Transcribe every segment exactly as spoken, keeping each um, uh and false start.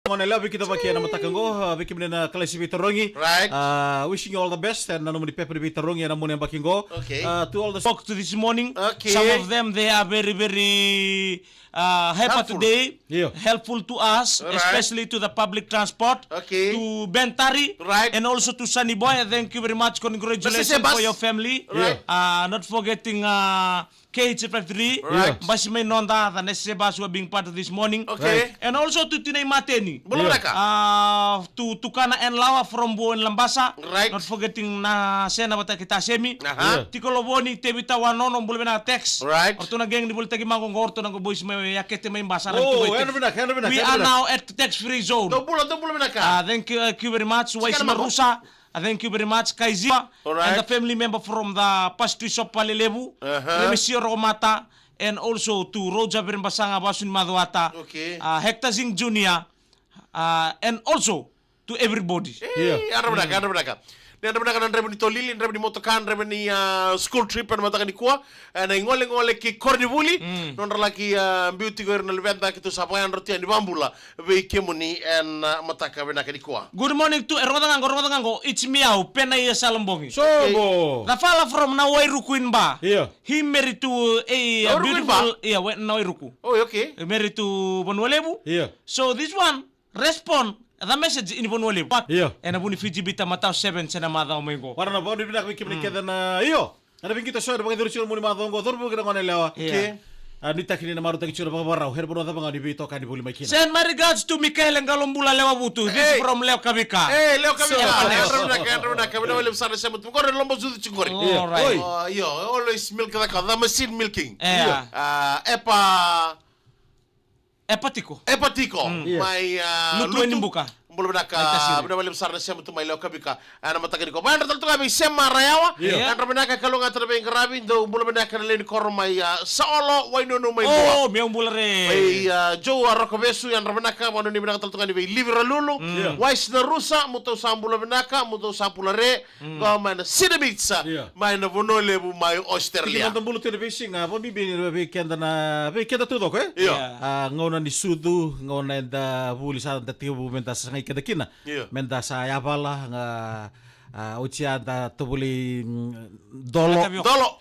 Gone yalewa, vei keda vaki ena mataka qo, ah, vei kemuni na kalasi veitarogi. Right. Ah, wishing you all the best, ena nomuni pepa ni veitarogi ena nomuni yabaki qo. Okay. Ah, to all the spoke to this morning. Okay. Some of them, they are very, very, uh, happy today. Helpful. Yeah. Helpful to us, right, especially to the public transport. Okay. To Ben Tari. Right. And also to Sunny Boy. Thank you very much. Congratulations for your family. Right. Uh, not forgetting, uh, K H five three, right. Basi mai noda, the necessary bus who are being part of this morning. Okay. Right. And also to Tinai Mateni. Bula vinaka. Uh, to Tukana and Lawa from Bo and Labasa. Right. Not forgetting na Sena vata kei Tasemi. Aha. Yeah. Tiko Lovoni, Tevita Wanono, bula vinaka text. Right. O ratou na gang ni volitaki maqo qo, o ratou na boys mai Yakete mai Basa. Oh, ena vinaka, ena vinaka, ena vinaka. We are now at the tax free zone. Dou bula, dou bula vinaka. Uh, thank you, thank you very much. Waisi Marusa. Uh, thank you very much, Kaiziwa, all right, and the family member from the pastry shop Palelevu, uh-huh, Remesio Rokomata, and also to Roger Veribasaga Vasuni Macuata, okay, uh, Hector Zing Junior, uh, and also to everybody. Hey, yeah. Yadra vinaka, yadra vinaka. Ni yadra vinaka na draiva ni tolili, draiva ni motoka, draiva ni, uh, school trip ena mataka nikua. E, na igolegole kei koronivuli, mm, nodra laki, a, biu tiko ira na luveda, keitou sa vakayadra tu yani, vakabula vei kemuni ena, a, mataka vinaka nikua. Good morning to, e, rogoca ga qo, rogoca ga qo, it's me, au, Pena Ia Salabogi. Sobo. Okay. The fella from Nawairuku in Ba. Yeah. He married to a, a beautiful, yeah, we-, Nawairuku. Oh, okay. He married to Vanua Levu. Yeah. So this one, respond the message in Vanua Levu. But, yeah, ena vu ni Fiji Bitter Matau Sevens ena macawa mai qo. Vara na vakanuinui vinaka vei kemuni kece na, io. Ena vei qito so era vakayacori tiko na mua ni macawa qo, cauravou kei na gone yalewa. Yeah. Okay. A, nuitaki ni na marautaki tiko na vakavakarau. Era vanua cava ga ni veitokani voli mai kina. Send my regards to Mikaele Qalobula Lewavutu. This is from Lewa Kavika. Hey, Lewa Kavika. So, yadra vinaka, yadra vinaka. Vinaka vakalevu sara na sema tu. Qori lobo sucu tiko qori. All right. Oi. Uh, io, always milk caka, the machine milking. Yeah. Uh, Epa Epa Tiko. Epa Tiko. Mm. Yeah. Mai, a, Lutu, Lutu. Eni Buka. Bula vinaka, vinaka vakalevu sara na sema tu mai Lewa Kavika. A, na mataka nikua. Vayadra tale tu ga vei Sema Rayawa. Yeah. Yadra vinaka, kalougata na veiqaravi, dou bula vinaka na lewe ni koro mai, a, Saolo, Wainunu mai Bua. Oh, meu bula re. Vei, a, Joe, a, Rokovesu, yadra vinaka, vakanuinui vinaka tale tu ga ni vei Livi Ralulu. Mm. Yeah. Waisi na Rusa, mutou sa bula vinaka, mutou sa bula re. Mm. Qo mai na Cedar Beach, yeah, mai na Vanua Levu mai Australia. Tiki noda bula tu ena veisiga, vakabibi vei keda na, vei keda taucoko, e? Io. Yeah. A, gauna ni sucu, gauna eda vuli sa da tekivu meda sagai keda kina. Io. Meda sa yavala, ga, a, oti ya da tovolei, mm, dolo. Dolo.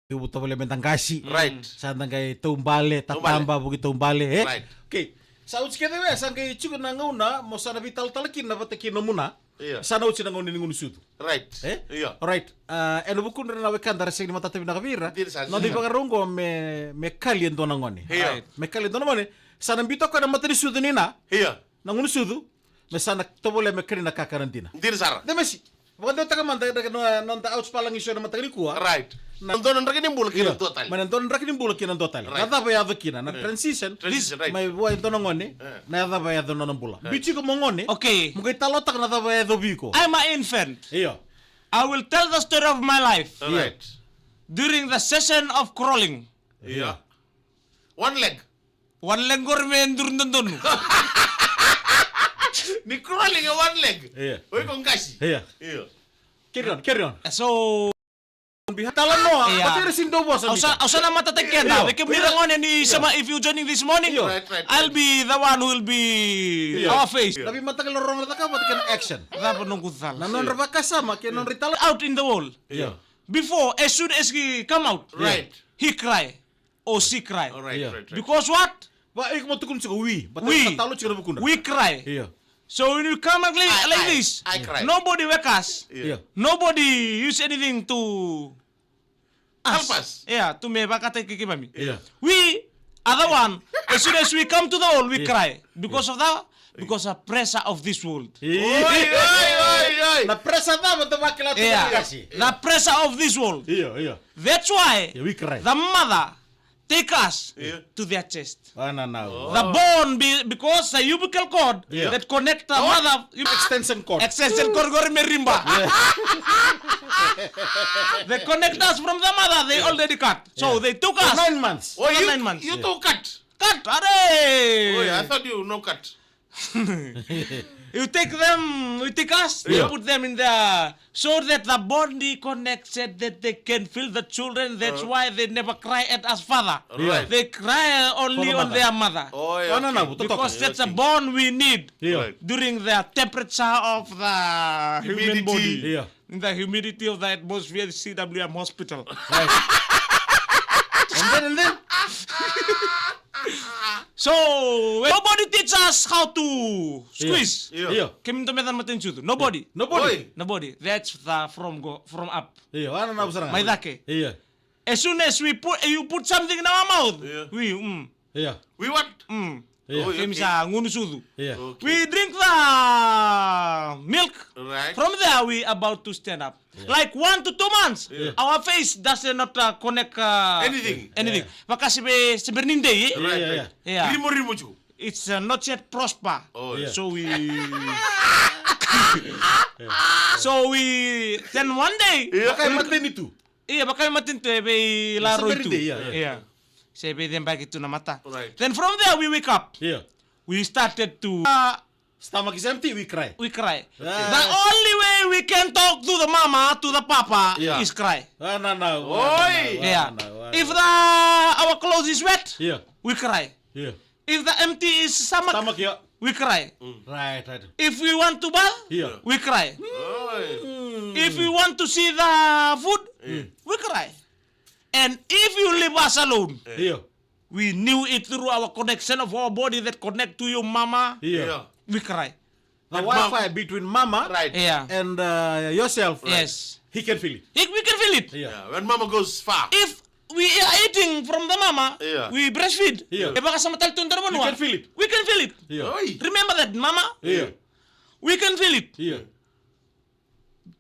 Tekivu tovolea meda qasi. Right. Sa da qai taubale, taubale, tataba, vuki taubale, e? Right. Okay. Sa oti kece vei, sa qai tiko na gauna mo sa na veitalatala kina vata kei nomu na. Io. Sa na oti na gauna ni gunu sucu. Right. E? Io. Alright. A, ena vukudra na wekada ra sega ni matata vinaka vei ira. Dina sara. Noda ivakarau qo me, me kali e dua na gone. Io. Right. Me kali e dua na gone. Sa na biuta koya na mata ni sucu ni na. Io. Na gunu sucu. Me sa na tovolea me kani na kakana dina. Dina sara. Demesi. Vakadewataka mada na, na, na noda ouch palagi show ena mataka nikua. Right. Na dua na draki ni bula kei na dua tale. Mai na dua na draki ni bula kei na dua tale. Right. Na cava e yaco kina, na transition. Transition, right. Mai vua e dua na gone, na cava e yaco na nona bula. Right. Biu tiko mo gone. Okay. Mo qai talanoataka na cava e yaco vei iko. I'm an infant. Io. I will tell the story of my life. Right. During the session of crawling. Io. One leg. One leg qori me duru dodonu. Ni crawling e one leg. Io. O iko qasi. Io. Io. Carry on, carry on. So, talanoa, io, but there is no vosa. Au sa, au sa na matata keda. Io. Vei kemuni na gone ni sema, if you joining this morning, io, right, right, I'll be the one who will be our face. Io. Na veimataqali rorogo na cakava kei na action. Cava noqu cala. Na nodra vakasama kei na nodra itala. Out in the world. Io. Before, as soon as he come out, right, he cry. Or she cry. All right, yeah, right, right. Because what? Va, iko mo tukuna tiko we, but we, na talo tiko na vukudra. We cry. Yeah. So when you come like, I, like I, this, I cry. Nobody wake us. Yeah. Yeah. Nobody use anything to help us. Yeah, to me vakataki keimami. Yeah. We are the one. As soon as we come to the world, we cry. Because of the, because of pressure of this world. Oi, oi, oi, oi. Na pressure cava, the vakila, yeah, the pressure of this world. Yeah, yeah. That's why, yeah, we cry, the mother take us, yeah, to their chest. Ana nau. The bone, be, because the umbilical cord, yeah, that connect the mother, extension cord. Extension cord, qori me riba. Yeah. They connect us from the mother, they, yeah, already cut. So, yeah, they took us for nine months. Oh, you, nine months, you, yeah, too cut. Cut, are. Oh, yeah, I thought you no cut. You take them, you take us, you put them in there so that the body connects, so that they can feel the children. That's why they never cry at us father. Right. They cry only on their mother. Oh, yeah, okay. Because that's a bond we need during the temperature of the human body. Yeah. In the humidity of the atmosphere, C W M hospital. Right. And then, and then? So, when nobody teach us how to squeeze. Yeah. Kemuni dau meca na matanitu. Nobody. Nobody. Nobody. That's the from go from up. Mai cake. Yeah. As soon as we put, you put something in our mouth, we, mm. Yeah. We what? Mm. Yeah. Oh, okay. Kemuni sa gunu sucu. Yeah. Okay. We drink the milk. Right. From there, we about to stand up. Yeah. Like one to two months, our face does not, uh, connect, uh, anything. Vaka se bera ni dei, eh? Right, right. Yeah. Rimo, rimo tu. It's, uh, not yet prosper. Oh, yeah. So we, so we, then one day, vaka e matanitu. Ia, vaka e matanitu e vei la roi tu. Ia. Se vei cebaki tu na mata. Right. Then from there we wake up. Ia. We started to, uh, stomach is empty, we cry. We cry. Ah. The only way we can talk to the mama, to the papa, is cry. Ah, no, no. Oi. Yeah. If the, our clothes is wet, we cry. If the empty is stomach, we cry. Right, right. If we want to bath, we cry. Oi. If we want to see the food, we cry. And if you leave us alone, we knew it through our connection of our body that connect to your mama, we cry. The Wi-Fi between mama and, uh, yourself, he can feel it. He, we can feel it. Yeah. Yeah, when mama goes far. If we are eating from the mama, we breastfeed. Yeah. E vakasama tale tu na dua na vanua. You can feel it. We can feel it. Yeah. Oi. Remember that, mama. Yeah. We can feel it. Yeah.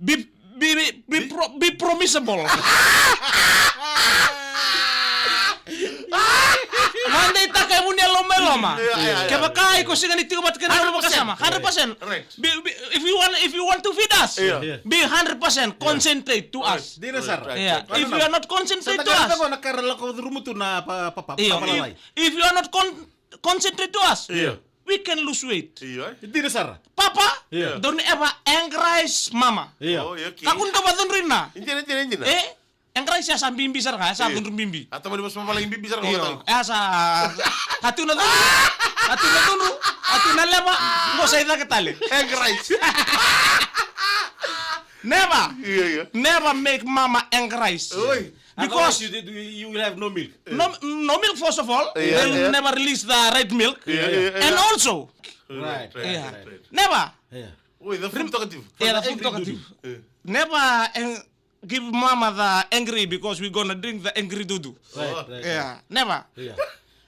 Be, be, be, be, pro, be promisable. Vakadeitaka e vuni e loma e loma. Yeah, yeah, yeah. Kevaka iko sega ni tiko vata kei na nona vakasama. Hundred percent. Hundred percent. Right. Be, be, if you want, if you want to feed us, be hundred percent concentrate to us. Dina sara. Right, right. Yeah. If you are not concentrate to us. If, if you are not con, concentrate to us, we can lose weight. Io, e? Dina sara. Papa, don't ever angrize mama. Io. Oh, okay. Kakua ni dau vakacudrui na. Dina, dina, dina. E? Angrize ya sa bibi sara ga, ya sa cudru bibi. A tamani vosa vavalagi bibi sara ga. Io. Ya sa, ka tu na cudru, ka tu na cudru, ka tu na leva, qo sa i cake tale. Angrize. Never, never make mama angrize. Oi. Because otherwise you, you will have no milk. No, no milk, first of all. Yeah, they will never release the right milk. Yeah, yeah, yeah. And also, right, right, right. Never. Yeah. Oi, the food talkative. Yeah, the food talkative. Yeah. Never, eh, give mama the angry because we're gonna drink the angry dudu. Right, right. Yeah, never. Yeah.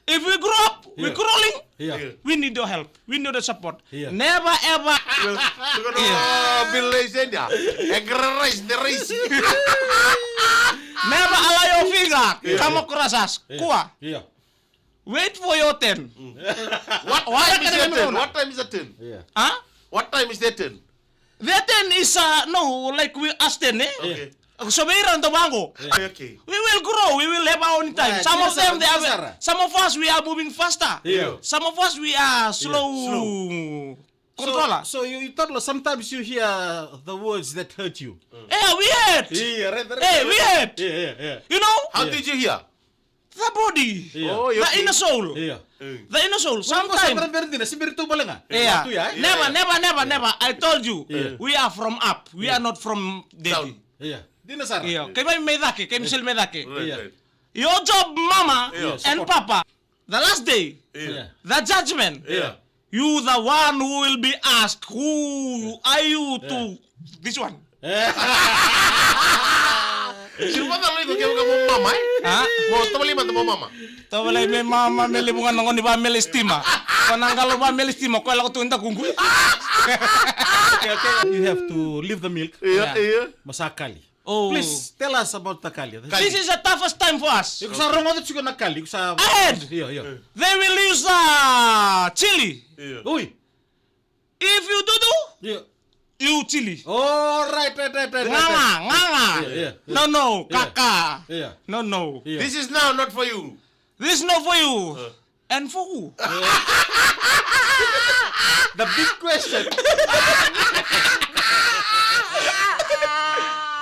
If we grow up, we crawling, we need your help. We need your support. Yeah. Never ever. We're gonna be lazy, yeah. Angry race, the race. Never allow your finger come across us. Yeah. Kua. Yeah. Wait for your turn. What time is your turn? What time is your turn? Yeah. Huh? What time is their turn? Their turn is, uh, no, like we ask them, eh? Okay. So vei ira na vaqo. Okay. We will grow, we will have our own time. Some of them, they are, some of us, we are moving faster. Yeah. Some of us, we are slow. Controller. So, so you, you talk, sometimes you hear the words that hurt you. Yeah, we hurt. Yeah, right, right. Hey, we hurt. Yeah, yeah, yeah. You know? How did you hear? The body. Yeah. Oh, yeah, okay. The inner soul. Yeah. The inner soul. Sometimes. Yeah. Never, never, never, never. I told you. Yeah. We are from up. We are not from down. Yeah. Dina sara. Yeah. Keimami mai cake, keimami soli mai cake. Right, right. Your job, mama and papa. The last day. Yeah. The judgment. Yeah. You the one who will be asked, who are you to this one? Siri vata lo iko kevaka mo mama, eh? Ha? Mo tavali mata mo mama. Tavali me mama, me levu ga na gone vamele stima. Ko na qalo vamele stima, ko lako tu ina kuqu. Okay, okay. You have to leave the milk. Yeah, yeah. Mo sa kali. Oh. Please tell us about the kali. This is the toughest time for us. Iko sa rogoca tiko na kali, iko sa. Ahead. Io, io. They will use, uh, chili. Io. Ui. If you dudu, io, you chili. Oh, right, right, right, right, right. Nganga, nganga. Io, io, io. No, no, kaka. Io. No, no. Io. This is now not for you. This is not for you. Uh. And for who? The big question.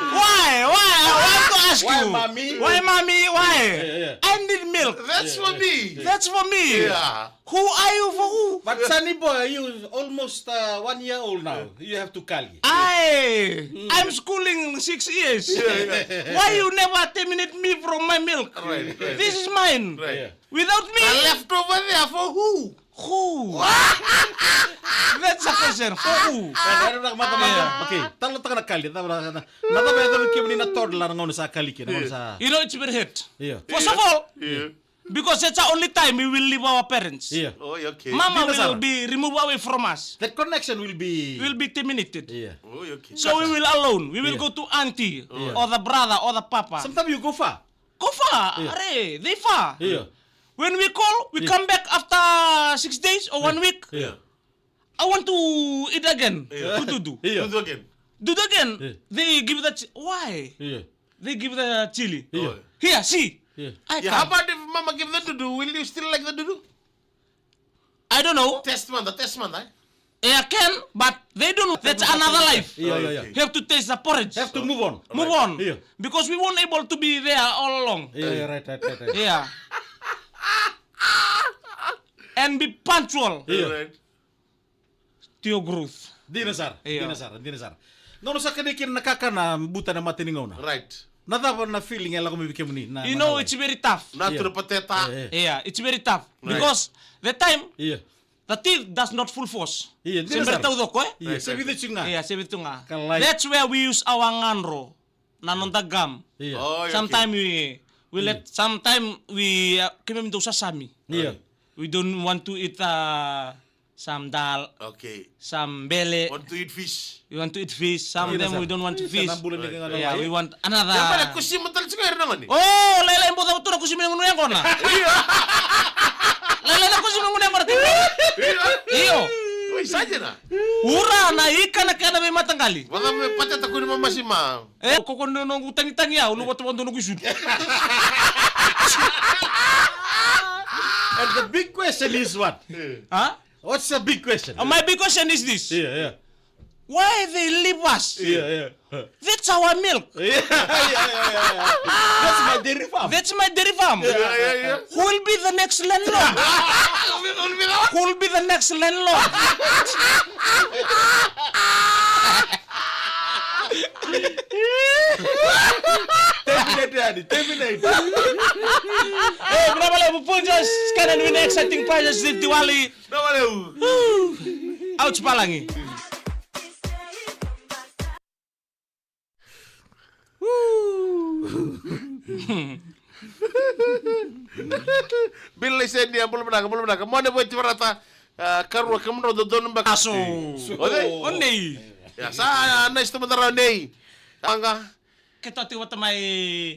Why? Why? I want to ask Why, you. Mommy? Why, mommy? Why? Yeah, yeah. I need milk. That's for me. That's for me. Yeah. Who are you for who? But Sonny boy, you almost uh, one year old now. You have to kali. I, I'm schooling six years. Why you never terminate me from my milk? Right, right. This is mine. Right. Without me, The leftover there for who? Who? That's a question. For who? Okay, talo taka na kali. Na cava e yacovi kemuni na toddler na gauna sa kali kina, na gauna sa. You know, it's very hard. Yeah. First of all, Yeah. because that's the only time we will leave our parents. Yeah. Oh, okay. Mama Dina will sara. Be removed away from us. That connection will be. Will be terminated. Yeah. Oh, okay. So we will alone. We will Yeah. Go to auntie Yeah. Or the brother or the papa. Sometimes you go far. Go far. Yeah. Are, they far. Yeah. When we call, we Yeah. Come back after six days or one week. Yeah. I want to eat again. Yeah. Dudu. Yeah. Do it again. Dudu again. Yeah. They give that. Why? Yeah. They give the chili. Yeah. Oh. Here, see. Yeah. I Yeah, come. How about if mama give the dudu? Will you still like the dudu? I don't know. Test manda, test manda. I can, but they don't know. That's another life. Yeah, yeah, yeah. Okay. You have to taste the porridge. Have to move on. Move on. Yeah. Because we weren't able to be there all along. Yeah, yeah, right, right, right, right. Yeah. And be punctual Yeah. Right. To your growth. Dina sara, Yeah. Dina sara, Dina sara. Gauna sa kani kina na kakana buta na mata ni gauna. Right. Na cava na feeling e lako mai vei kemuni na. You know, it's very tough. Not Yeah. to the pateta. Yeah. Yeah, it's very tough. Right. Because the time, Yeah. The teeth does not full force. Yeah, Se Dina bera sara. Tau coko, eh? Yeah, se vica tu ga. Yeah, se vica tu ga. Kalai. That's where we use our gadro. Na noda gum. Yeah. Oh, yeah, Sometimes we, we let, sometimes we, uh, keimami dau sasami. Yeah. We don't want to eat uh, some dal, Okay. Some bele. Want to eat fish? We want to eat fish. Some of them we don't want to fish. Sa na bula ni ga na Yeah, lai. We want Bale another. Kusima tale tiko era na gani. Oh, lailai boca tu na kusima gunu yaqona. Lailai na kusima gunu yaqona. Io. Oi, sa dina. Ura na ika na kena veimataqali. Vaka me pateta kuni mamasima. E, koko no noqu tagitagi au, no vata vata noqu sudu. And the big question is what? Huh? What's the big question? Uh, my big question is this. Yeah, yeah. Why they leave us? Yeah, yeah. That's our milk. Yeah, yeah, yeah, yeah, yeah. That's my dairy farm. That's my dairy farm. Yeah, yeah, yeah. Who will be the next landlord? Who will be the next landlord? Terminate, yani, terminate. Hey, bravo, levu, Punjas. Scanning with exciting prizes this Diwali. Bravo, levu. Ouch, Palangi. Bila isenia, bula vinaka, bula vinaka. Mone voi tivarata, ah, karua, kemudrau dodonu beka. Aso. Ode? O nei. Ya, sa, ah, nice to madara nei. Anga. Ke toti vata mai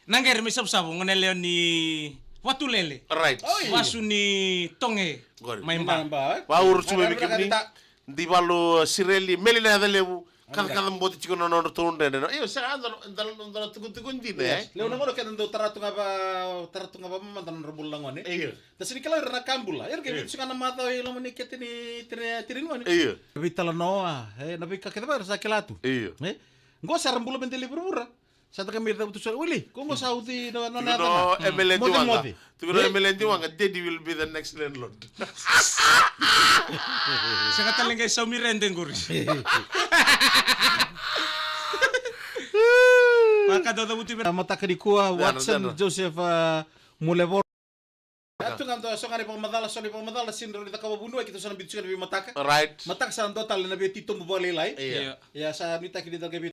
na qere mai Savusavu, gone lewe ni Vatulele. Right. Vasu ni Toge. Qori. Mai Ba. Ba, eh? Vauru tu mai Ara, vei kemuni. ara, Divalu, uh, Sireli, meli na yaca levu. Kacakaca bote tiko na nodra tou dredre. Io, sega, dala, dala, dala tukutuku dina, eh? Levu na gauna keda dau tara tu ga va, tara tu ga va mamada na nodra bula na gone. Io. Da sega ni kila ira na ka bula. Ira ke vitu ga na macawa i loma ni kete ni tiri, tiri ni gone. Io. Veitalanoa, e, na veika kece va era sa kila tu. Io. E? Qo sa ra bula me delivery vura. Sa taka me cavutu sara, wili, ko qo sa uci na, na, na, Tuku no na. M L A Moce, Diwaqa. moce. Tuku no M L A Diwaqa, Daddy will be the next landlord. Sega tale ga e saumi rede qori. Vaka dau cavuti vei. A mataka ni kua, Dana, Watson, dana. Joseph, a, Mulevoro. A tu ga dua so ga na ivakamacala, so na ivakamacala, sega ni rawa ni cakava vunau, e keitou sa na biuta tiko na veimataka. Right. Mataka sa dua tale na veititobu vakalailai. Ia. Ia sa nuitaki ni da qai vei